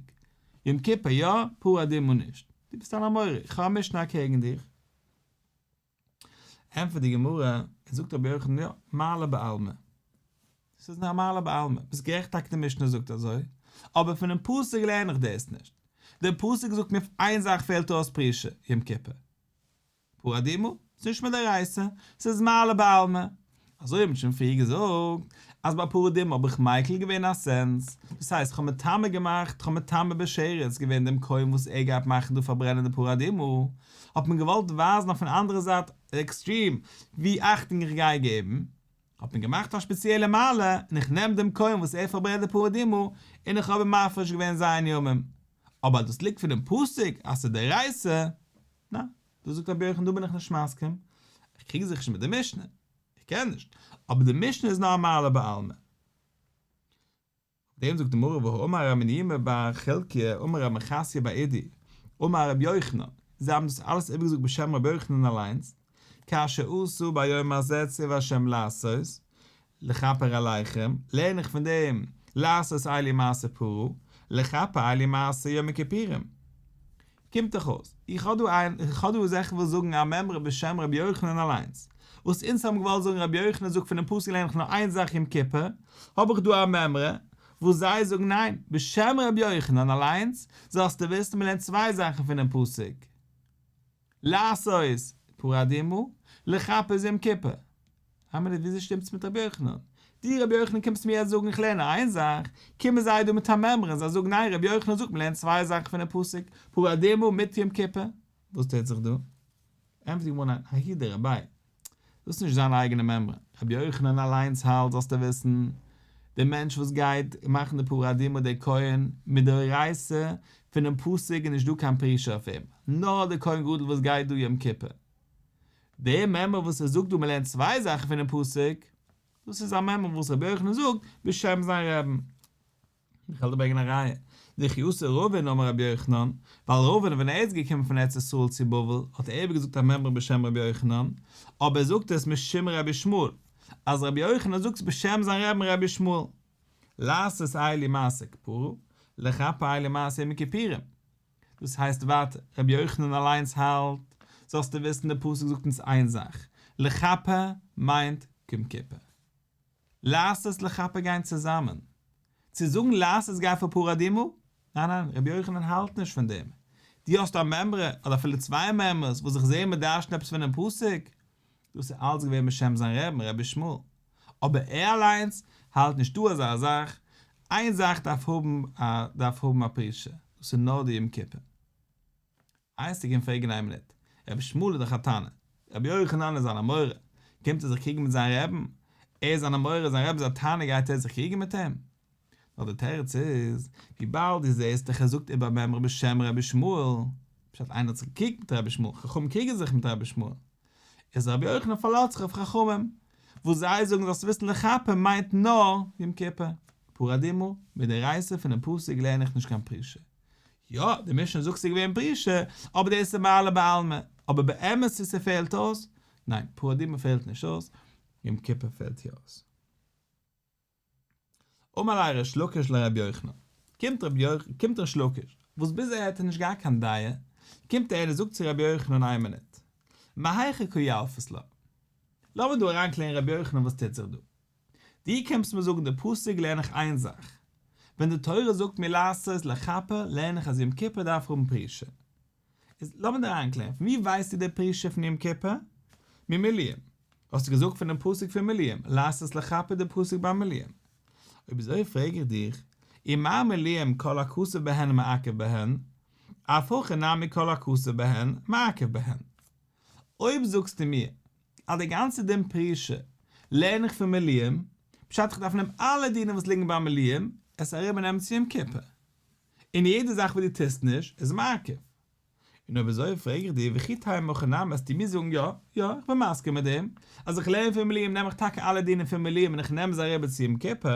Speaker 1: יום כיפור יא, פרה אדומה נישט. דו ביסט אן אמורא, איך האב א משנה אקעגן דיך. ענטפערט די גמרא, און זאגט רבי יוחנן יא, מעלה בעלמא. ס'איז נאר א מעלה בעלמא, ביסט גערעכט טאקע די משנה זאגט אזוי, אבער פונעם פסוק לערן איך דאס נישט. דער פסוק זאגט מיר אויף איין זאך פעלט אויס פרישה, יום כיפור. פרה אדומה, ס'איז נישט מדאורייתא, ס'איז מעלה בעלמא. אזוי האט מען שוין פריער געזאגט, אז ביי פרה אדומה האב איך מיקל געווען א סענס, דאס הייסט כ'האב מטמא געמאכט, כ'האב מטמא בשרץ געווען דעם כהן וואס ער גייט מאכן דא פארברענען די פרה אדומה, האט מען געוואלט ווייזן אויפן אנדערע זייט עקסטרים ווי אכטונג איך גיי געבן, האט מען געמאכט א שפעציעלע מעלה און איך נעם דעם כהן וואס ער פארברענט די פרה אדומה און איך האב אים מפריש געווען ז' ימים, אבער אז דאס ליגט פונעם פסוק אז ס'איז דאורייתא, נא, דא זאגט רבי יוחנן דא בין איך נישט מסכים, איך קריג זיך נישט מיט די משנה, איך קען נישט, אבער די משנה איז נאר א מעלה בעלמא. אויף דעם זאגט די גמרא והאמר רב מניומי בר חלקיה אמר רב מחסיא בר אידי אמר רבי יוחנן, זיי האבן דאס אלעס איבערגעזאגט בשם רבי יוחנן אליינס, כאשר עשה ביום הזה ציווה השם לעשות, לכפר עליכם, לערן איך פון דעם לעשות אלו מעשה פרה, לכפר אלו מעשה יום הכיפורים. קומט דאך אויס, איך האב דא איין, איך האב דא זאכן וואס זאגן א מימרא בשם רבי יוחנן אליינס, וואס אונז האבן געוואלט זאגן רבי יוחנן זאגט פונעם פסוק לערן איך נאר איין זאך יום כיפור, האב איך דא א מימרא וואס זיי זאגן ניין, בשם רבי יוחנן אליינס, זאלסטו וויסן מ'לערנט צוויי זאכן פונעם פסוק. לעשות פרה אדומה, לכפר איז יום כיפור. איין מינוט וויאזוי שטימט עס מיט רבי יוחנן? דו רבי יוחנן קומסט מיר יעצט זאגן איך לערן איין זאך, קומען זיי דא מיט א מימרא און זיי זאגן ניין רבי יוחנן זאגט מען לערנט צוויי זאכן פונעם פסוק, פרה אדומה מיט יום כיפור. וואס טוט זיך דא? ענטפערט די גמרא ניין, ההיא דרביה, דאס איז נישט זיין אייגענע מימרא, רבי יוחנן אליינס האלט זאלסטו וויסן. דער מענטש וואס גייט מאכן די פרה אדומה דער כהן, מדאורייתא פונעם פסוק איז נישט דא קיין פרישה אויף אים, נאר דער כהן גדול וואס גייט דא יום כיפור. דער מימרא וואס ער זאגט דא מ'לערנט צוויי זאכן פונעם פסוק, דאס איז א מימרא וואס רבי יוחנן זאגט בשם זיין רעבן. איך וועל דיר ברענגען א ראיה, דכי אתא רבין אמר רבי יוחנן, ווייל רבין ווען ער איז געקומען פון ארץ ישראל צו בבל האט ער איבערגעזאגט א מימרא בשם רבי יוחנן, אבער ער זאגט עס משום רבי ישמעאל, אז רבי יוחנן זאגט עס בשם זיין רעבן רבי ישמעאל. לעשות אלו מעשה כפרה, לכפר אלו מעשה יום הכיפורים. דאס הייסט ווייטער, רבי יוחנן אליינס האלט, זאלסטו וויסן די פסוק זאגט אונז איין זאך, לכפר מיינט יום כיפור. לעשות לכפר גייען צוזאמען. צו זאגן לעשות גייט פאר פרה אדומה? ניין ניין, רבי יוחנן האלט נישט פון דעם. דו האסט א מימרא, אדער אפילו צוויי מימרות, וואס איך זעה מען דרש'נט עפעס פונעם פסוק. דאס איז אלץ געווען בשם זיין רעבן רבי ישמעאל. אבער ער אליינס האלט נישט דא אזא זאך, איין זאך דארף האבן א דארף האבן א פרישה, דאס איז נאר די יום כיפור. וועסטו קומען פרעגן איין מינוט, רבי ישמעאל איז דאך א תנא, רבי יוחנן איז אן אמורא, קומט ער זיך קריגן מיט זיין רעבן? ער איז אן אמורא, זיין רבי איז א תנא גייט ער זיך קריגן מיט אים? נאר די תירוץ איז, וויבאלד דו זעסט דאך ער זאגט איבער א מימרא בשם רבי ישמעאל, פשט איינער האט זיך געקריגט מיט רבי ישמעאל, חכמים קריגן זיך מיט רבי ישמעאל, איז רבי יוחנן פארלאזט זיך אויף חכמים, וואס זיי זאגן זאלסט וויסן לכפר מיינט נאר יום כיפור, פרה אדומה, מדאורייתא פונעם פסוק לערן איך נישט קיין פרישה. יא, די משנה זאגט ס'איז געווען פרישה, אבער דאס איז מעלה בעלמא, אבער באמת צו ס'פעלט אויס? ניין, פרה אדומה פעלט נישט אויס, יום כיפור פעלט יא אויס. אמר ליה ריש לקיש לרבי יוחנן, קומט רבי קומט ריש לקיש, וואס ביז ער האט ער נישט געהאט קיין דעה, קומט ער און ער זאגט צו רבי יוחנן איין מינוט, מהיכא קא ילפת לה? לאמיר דא אריינקלערן רבי יוחנן וואס טוט זיך דא. דו קומסט מיר זאגן די פסוק לערן איך איין זאך, ווען די תורה זאגט מיר לעשות לכפר לערן איך אז יום כיפור דארף האבן פרישה. איז לאמיר דא אריינקלערן, פון ווי ווייסטו די פרישה פון יום כיפור? ממילואים. האסטו געזאגט פונעם פסוק פון מילואים, לעשות לכפר די פסוק ביי מילואים. אויב אזוי פרעג איך דיך, ומה מילואים כל הכתוב בהן מעכב בהן, אף הכא נמי כל הכתוב בהן מעכב בהן. אויב זאגסטו מיר אז די גאנצע דין פרישה לערן איך פון מילואים, פשט איך דארף נעמען אלע דינים וואס ליגן ביי מילואים, עס אריבער נעמען צו יום כיפור. און יעדע זאך וואס דו טוסט נישט איז מעכב. און אויב אזוי פרעג איך דיר וכי תימא הכי נמי וועסטו מיר זאגן יא, יא, איך בין מסכים מיט דעם, אז איך לערן פון מילואים נעם איך טאקע אלע דינים פון מילואים און איך נעם זיי אריבער צו יום כיפור,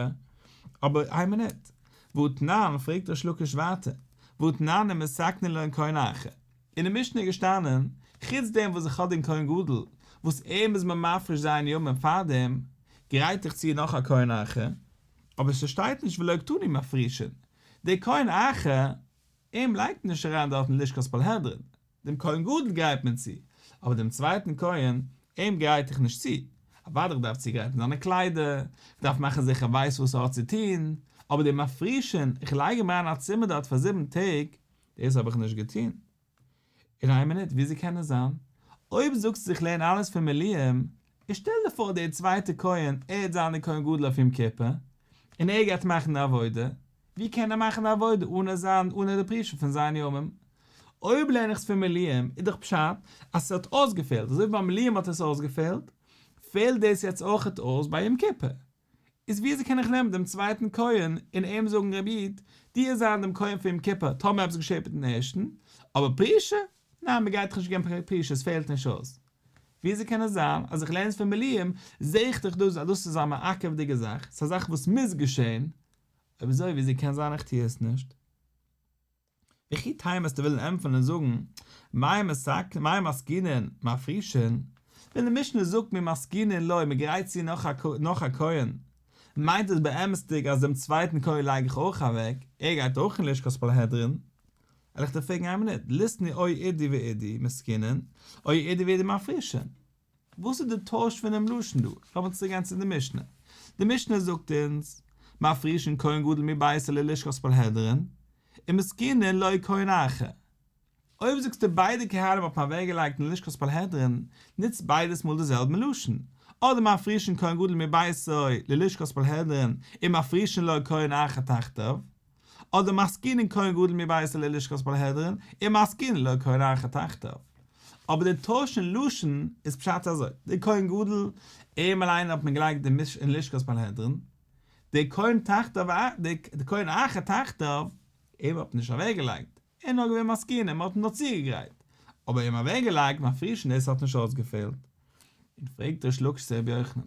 Speaker 1: אבער איין מינוט, והתנן, פרעגט ריש לקיש ווייטער, והתנן ומתקנין לו כהן אחר, אין די משנה איז געשטאנען, חוץ דעם וואס איך האב דעם כהן גדול, וואס אים איז מען מפריש ז' ימים פארדעם, גרייט איך צו נאך א כהן אחר, אבער ס'שטייט נישט ולא קתני מפרישין, דער כהן אחר, אים לייגט מען נישט אריין דארט אין לשכת פלהדרין, דעם כהן גדול גרייט מען צו, אבער דעם צווייטן כהן, אים גרייט איך נישט צו, אוודאי איך דארף צוגרייטן זיינע קליידער, איך דארף מאכן זיכער ער ווייסט וואס ער האט צו טון, אבער דעם מפרישין, איך לייג אים אריין אין א צימער דארט פאר זיבן טעג, דאס האב איך נישט געטון. און איין מינוט, וויאזוי קען עס זיין? אויב זאגסטו איך לערן אלעס פון מילואים, איז שטעל דיר פאר דער צווייטער כהן, ער וועט זיין דער כהן גדול אויף יום כיפור, און ער גייט מאכן די עבודה, ווי קען ער מאכן די עבודה אנע זיין אנע די פרישה פון ז' ימים? אויב לערן איך עס פון מילואים, איז דאך פשט אז עס האט אויסגעפעלט, אזוי ווי ביי מילואים האט עס אויסגעפעלט, פעלט דאס יעצט אויכעט אויס ביי יום כיפור. איז וויאזוי קען איך נעמען דעם צווייטן כהן און אים זאגן רבי איד, דו וועסט זיין דעם כהן פון יום כיפור טאמער עפעס געשעט מיטן ערשטן, אבער פרישה? ניין מען גייט דיך נישט געבן פרישה עס פעלט נישט אויס. וויאזוי קען עס זיין אז איך לערן עס פון מילואים זעה איך דאך דא אז דאס איז א מעכב'דיגע זאך, ס'איז א זאך וואס מוז געשען, אויב אזוי וויאזוי קען זיין איך טוה עס נישט? וכי תימא וועסטו ווילן ענטפערן און זאגן, מאי מתק מאי מתקינין מפרישין, ווען די משנה זאגט מיר מתקינין לו מען גרייט צו נאך א נאך א כהן, מיינט עס באמת'דיג אז דעם צווייטן כהן לייג איך אויך אוועק, ער גייט אויך אין לשכת פלהדרין? וועל איך דיר פרעגן איין מינוט, ליתני או אידי ואידי מתקינין, או אידי ואידי מפרישין. וואס איז די טויש פונעם לשון דא? לאמיר צוריק גיין צו די משנה. די משנה זאגט אונז, מפרישין כהן גדול מביתו ללשכת פלהדרין, ומתקינין לו כהן אחר. אויב זאגסטו ביידע כהנים האט מען אוועקגעלייגט אין לשכת פלהדרין, נוצט ביידעס מאל די זעלבן לשון. אדער מפרישין כהן גדול מביתו ללשכת פלהדרין, ומפרישין לו כהן אחר תחתיו. אדער מתקינין כהן גדול מביתו ללשכת פלהדרין ומתקינין לו כהן אחר תחתיו. אבער די טויש אין לשון איז פשט אזוי, דער כהן גדול, אים אליין האט מען געלייגט אין לשכת פלהדרין, דער כהן תחתיו, דער כהן אחר תחתיו, אים האט מען נישט אוועקגעלייגט, ער איז נאר געווען מתקינים, מען האט אים נאר צוגעגרייט, אבער אים אוועקגעלייגט מפרישין דאס האט נישט אויסגעפעלט. און פרעגט ריש לקיש צו רבי יוחנן,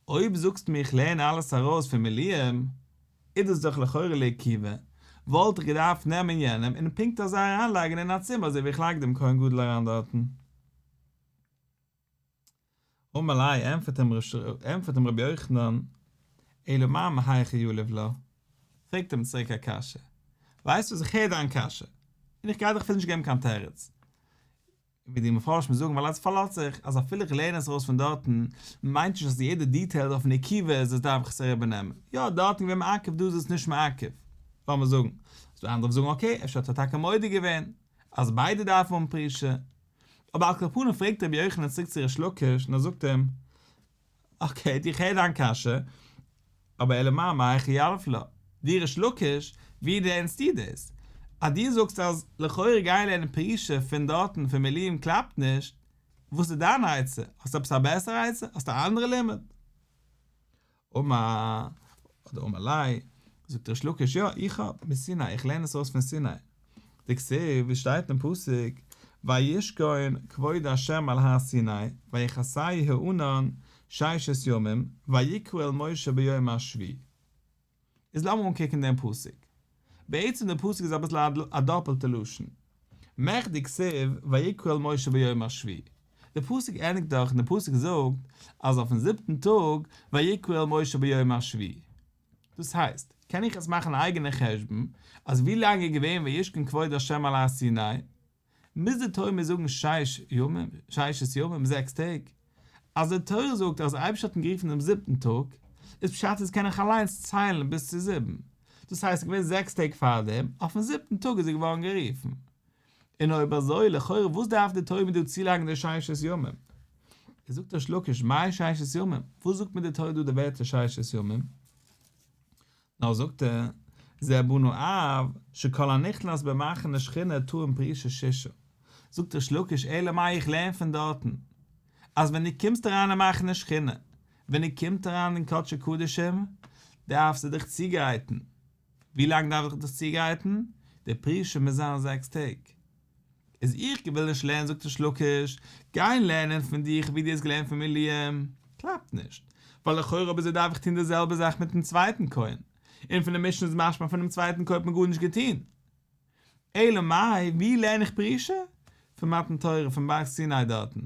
Speaker 1: אויב זאגסטו מיר איך לערן אלעס ארויס פון מילואים, איז דאס דאך לכאורה לעיכובא, וואלט איך געדארפט נעמען יענעם און פונקט אזוי אריינלייגן אין א צימער אזוי ווי איך לייג דעם כהן גדול אריין דארטן. אמר ליה, ענטפערט אים ענטפערט אים רבי יוחנן, אלא מאי מהיכא יליף לה? פרעגט אים צוריק א קשיא, ווייסט וואס איך הער דיין קשיא, און איך גיי דיך אפילו נישט געבן קיין תירוץ, ווי די מפרשים זאגן ווייל עס פארלאזט זיך אז אפילו איך לערן עס ארויס פון דארטן מיינט נישט אז יעדע דיטעיל אויפן עיכובא איז עס דארף איך עס אריבער נעמען, יא דארטן געווען מעכב דא איז עס נישט מעכב, לאמיר זאגן ס'דא אנדערע וואס זאגן אקעי אפשר האט ער טאקע מודה געווען אז ביידע דארפן האבן פרישה, אבער על כל פנים פרעגט רבי יוחנן צוריק צו ריש לקיש און ער זאגט אים אקעי איך הער דיין קשיא, אבער אלא מאי מהיכא יליף לה, דו ריש לקיש, ווי לערנסטו דאס? אז דו זאגסט אז לכאורה גיין לערנען פרישה פון דארטן פון מילואים קלאפט נישט, וואס איז דיין עצה? האסט עפעס א בעסערע עצה? האסט א אנדערע לימוד? אמר, אדער אמר ליה, זאגט ריש לקיש, יא, איך האב, מסיני, איך לערן עס ארויס פון סיני. דכתיב, ווי שטייט אין פסוק, וישכון כבוד ה' על הר סיני, ויכסהו הענן ששת ימים, ויקרא אל משה ביום השביעי. איז לאמיר אנקוקן דעם פסוק. בעצם דער פסוק איז אביסל א דאפעלטע לשון. מכדי כתיב ויקרא אל משה ביום השביעי. דער פסוק ענדיגט דאך און דער פסוק זאגט אז אויפן זיבטן טאג ויקרא אל משה ביום השביעי. דאס הייסט, קען איך יעצט מאכן א אייגענע חשבון אז ווי לאנג איז געווען וישכון כבוד ה' על הר סיני? מוז די תורה מיר זאגן שש ימים, ששת ימים, זעקס טעג? אז די תורה זאגט אז דער אייבערשטער האט אים גערופן דעם זיבטן טאג, איז פשט אז קען איך אליינס ציילן ביז צו זיבן, דאס הייסט ס'איז געווען זעקס טעג פארדעם, אויפן זיבטן טאג איז ער געווארן גערופן. און אויב אזוי לכאורה וואס דארף די תורה מיר דא צולייגן די ששת ימים? איז זאגט ריש לקיש מאי ששת ימים? וואס זאגט מיר די תורה דא די ווערטער ששת ימים? נאר זאגט ער, זה בנה אב, שכל הנכנס במחנה שכינה טעון פרישה ששה. זאגט ריש לקיש אלא מאי איך לערן פון דארטן אז ווען דו קומסט אריין אין מחנה שכינה, ווען דו קומט אריין אין קדשי קדשים, דארפסטו דיך צוגרייטן. ווי לאנג דארף איך דיך צוגרייטן? די פרישה מוז זיין זעקס טעג. איז איך וויל נישט לערנען זאגט ריש לקיש, גיין לערנען פון דיך ווי דו האסט געלערנט פון מילואים, קלאפט נישט, ווייל לכאורה אויב אזוי דארף איך טון די זעלבע זאך מיטן צווייטן כהן, און פון די משנה איז משמע פונעם צווייטן כהן האט מען גארנישט געטון. אלא מאי, ווי לערן איך פרישה? פון מתן תורה, פון בארג סיני דארטן.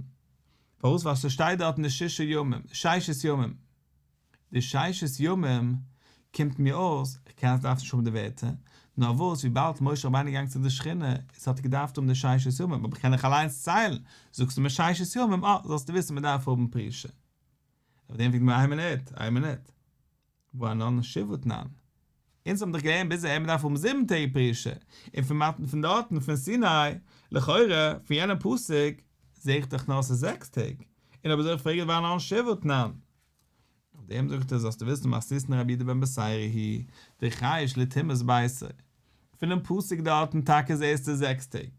Speaker 1: פארוואס? ווייל ס'שטייט דארטן די שישה ימים, ששת ימים. די ששת ימים קומט מיר אויס, איך קען עס דארף נישט האבן די ווערטער, נאר וואס וויבאלד משה רבינו איז געגאנגען צו די שכינה, איז האט ער געדארפט האבן די ששת ימים, אבער איך קען דאך אליינס ציילן, זאגסטו מיר ששת ימים, אה, זאלסטו וויסן מען דארף האבן פרישה. אויף דעם פרעגט די גמרא איין מינוט, איין מינוט, והא אנן שבעה תנן, אונז האבן דאך געלערנט ביז אהער מען דארף האבן זיבן טעג פרישה, און פון מתן פון דארטן פון סיני, לכאורה פון יענעם פסוק זעה איך דאך נאר ס'איז זעקס טעג, און אויב אזוי פרעג איך והא אנן שבעה תנן. אויף דעם זאגט ער זאלסטו וויסן מתניתין רבי יהודה בן בתירא היא דחייש לטומאת ביתו, פונעם פסוק דארטן טאקע זעסטו זעקס טעג,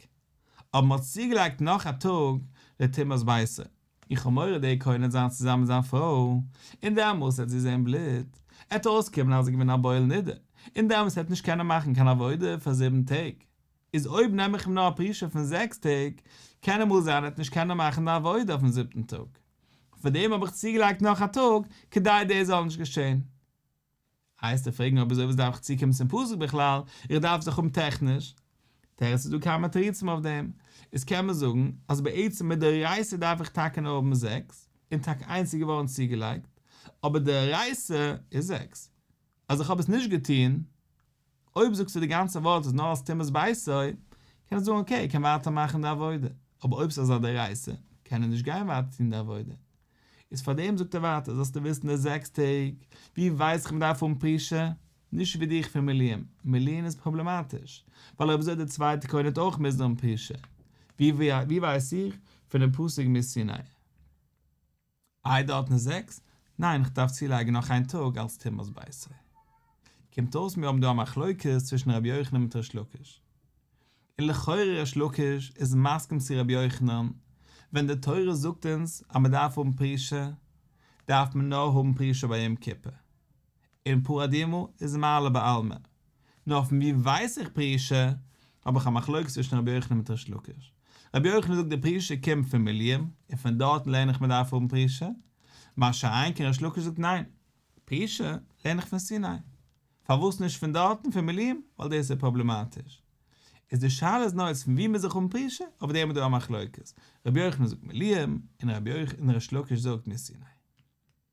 Speaker 1: אבער מען האט צוגעלייגט נאך א טאג לטומאת ביתו, איך האב מורא דער כהן וועט זיין צוזאמען מיט זיין פרוי, און דעמאלס וועט זי זען בלוט, עט אויסקומען אז ער איז געווען א בועל נידה, און דעמאלס וועט נישט קענען מאכן קיין עבודה פאר זיבן טעג, איז אויב נעם איך אים נאר א פרישה פון זעקס טעג, קען אמאל זיין ער וועט נישט קענען מאכן די עבודה אויפן זיבטן טאג. פאר דעם האב איך צוגעלייגט נאך א טאג, כדי דאס זאל נישט געשען. וועסטו פרעגן אויב אזוי וואס דארף איך צוקומען צום פסוק בכלל, איך דארף זיך האבן טעכניש. תירוץ איז דא כמה תירוצים אויף דעם. איז קען מען זאגן אז בעצם מדאורייתא דארף איך טאקע נאר האבן זעקס, און טאקע איינס איז געווארן צוגעלייגט, אבער דאורייתא איז זעקס. אז איך האב עס נישט געטון, אויב זאגסטו די גאנצע ווארט איז נאר אלס טומאת ביתו, קען איך זאגן אקעי ער קען ווייטער מאכן די עבודה, אבער אויב ס'איז א דאורייתא, קען ער נישט גיין ווייטער טון די עבודה. איז פארדעם זאגט ער ווייטער זאלסטו וויסן די זעקס טעג, ווי ווייס איך מ'דארף האבן פרישה? נישט ווי דיך פון מילואים, מילואים איז פראבלעמאטיש, ווייל אויב אזוי די צווייטע כהן וועט אויך מוזן האבן פרישה, ווי ווייס איך? פונעם פסוק מסיני. איי דארטן איז זעקס? ניין איך דארף צולייגן נאך איין טאג אלס טומאת ביתו. קומט אויס מיר האבן דא א מחלוקת צווישן רבי יוחנן מיט ריש לקיש. און לכאורה ריש לקיש איז מסכים צו רבי יוחנן, ווען די תורה זאגט אונז אז מען דארף האבן פרישה, דארף מען נאר האבן פרישה ביי יום כיפור. און פרה אדומה איז מעלה בעלמא. נאר פון ווי ווייס איך פרישה, האב איך א מחלוקת צווישן רבי יוחנן מיט ריש לקיש. רבי יוחנן זאגט די פרישה קומט פון מילואים, און פון דארטן לערן איך מען דארף האבן פרישה, מה שאין כן ריש לקיש זאגט ניין, פרישה לערן איך פון סיני. פארוואס נישט פון דארטן פון מילואים? ווייל דאס איז פראבלעמאטיש. איז די שאלה איז נאר איצט פון ווי מוז איך האבן פרישה, אויף דעם איז דא א מחלוקת. רבי יוחנן זאגט מילואים, און ריש לקיש זאגט מסיני.